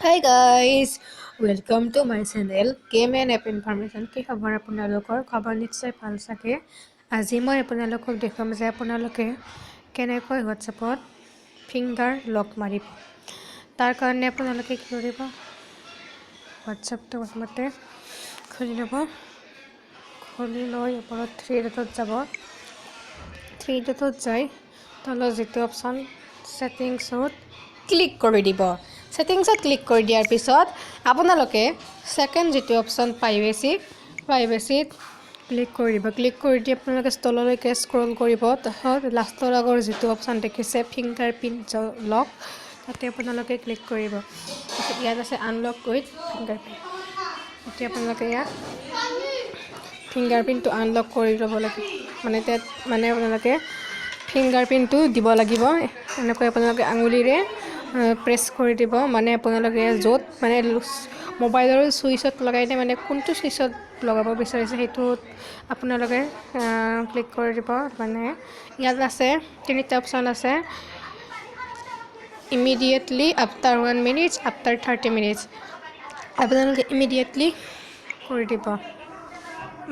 Hi guys, welcome to my channel Game and App Information। কি খবৰ আপোনালোকৰ? খবৰ নিশ্চয় ভাল চাগে। আজি মই আপোনালোকক দেখুৱাম যে আপোনালোকে কেনেকৈ হোৱাটছএপত ফিংগাৰ লক মাৰিব। তাৰ কাৰণে আপোনালোকে কি কৰিব? হোৱাটছএপটো প্ৰথমতে খুলি ল'ব। খুলি লৈ ওপৰত থ্ৰী ডটত যাব। থ্ৰী ডটত যাই তলত যিটো অপশ্যন ছেটিংছত ক্লিক কৰি দিব। ছেটিংছত ক্লিক কৰি দিয়াৰ পিছত আপোনালোকে ছেকেণ্ড যিটো অপশ্যন প্ৰাইভেচি, প্ৰাইভেচিত ক্লিক কৰি দিব। ক্লিক কৰি দি আপোনালোকে তললৈকে স্ক্ৰল কৰিব। তাৰপিছত লাষ্টৰ আগৰ যিটো অপশ্যন দেখিছে ফিংগাৰ প্ৰিণ্ট লক, তাতে আপোনালোকে ক্লিক কৰিব। তাৰপিছত ইয়াত আছে আনলক উইথ ফিংগাৰ প্ৰিণ্ট। এতিয়া আপোনালোকে ইয়াত ফিংগাৰ প্ৰিণ্টটো আনলক কৰি ল'ব লাগিব। মানে তাত মানে আপোনালোকে ফিংগাৰ প্ৰিণ্টটো দিব লাগিব। এনেকৈ আপোনালোকে আঙুলিৰে প্ৰেছ কৰি দিব। মানে আপোনালোকে য'ত মানে মোবাইলৰ চুইচত লগাই দিয়ে, মানে কোনটো চুইচত লগাব বিচাৰিছে, সেইটোত আপোনালোকে ক্লিক কৰি দিব। মানে ইয়াত আছে, তিনিটা অপশ্যন আছে: immediately, after 1 minutes, after 30 minutes। আপোনালোকে ইমিডিয়েটলি কৰি দিব।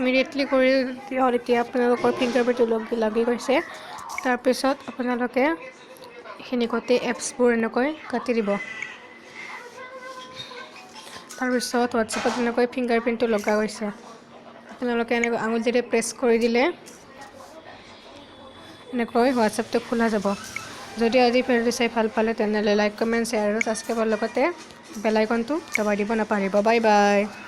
ইমিডিয়েটলি কৰি দিয়ক। এতিয়া আপোনালোকৰ ফিংগাৰ প্ৰিণ্টটো লাগি গৈছে। তাৰপিছত আপোনালোকে এইখিনি গোটেই এপছবোৰ এনেকৈ কাটি দিব। তাৰপিছত হোৱাটছএপত এনেকৈ ফিংগাৰ প্ৰিণ্টটো লগা গৈছে। আপোনালোকে এনেকৈ আঙুলিৰে প্ৰেছ কৰি দিলে এনেকৈ হোৱাটছএপটো খোলা যাব। যদি আজি ভিডিঅ'টো চাই ভাল পালে, তেনেহ'লে লাইক, কমেণ্ট, শ্বেয়াৰ আৰু ছাবস্ক্ৰাইবৰ লগতে বেল আইকনটো দবাই দিব নাপাহৰিব। Bye bye.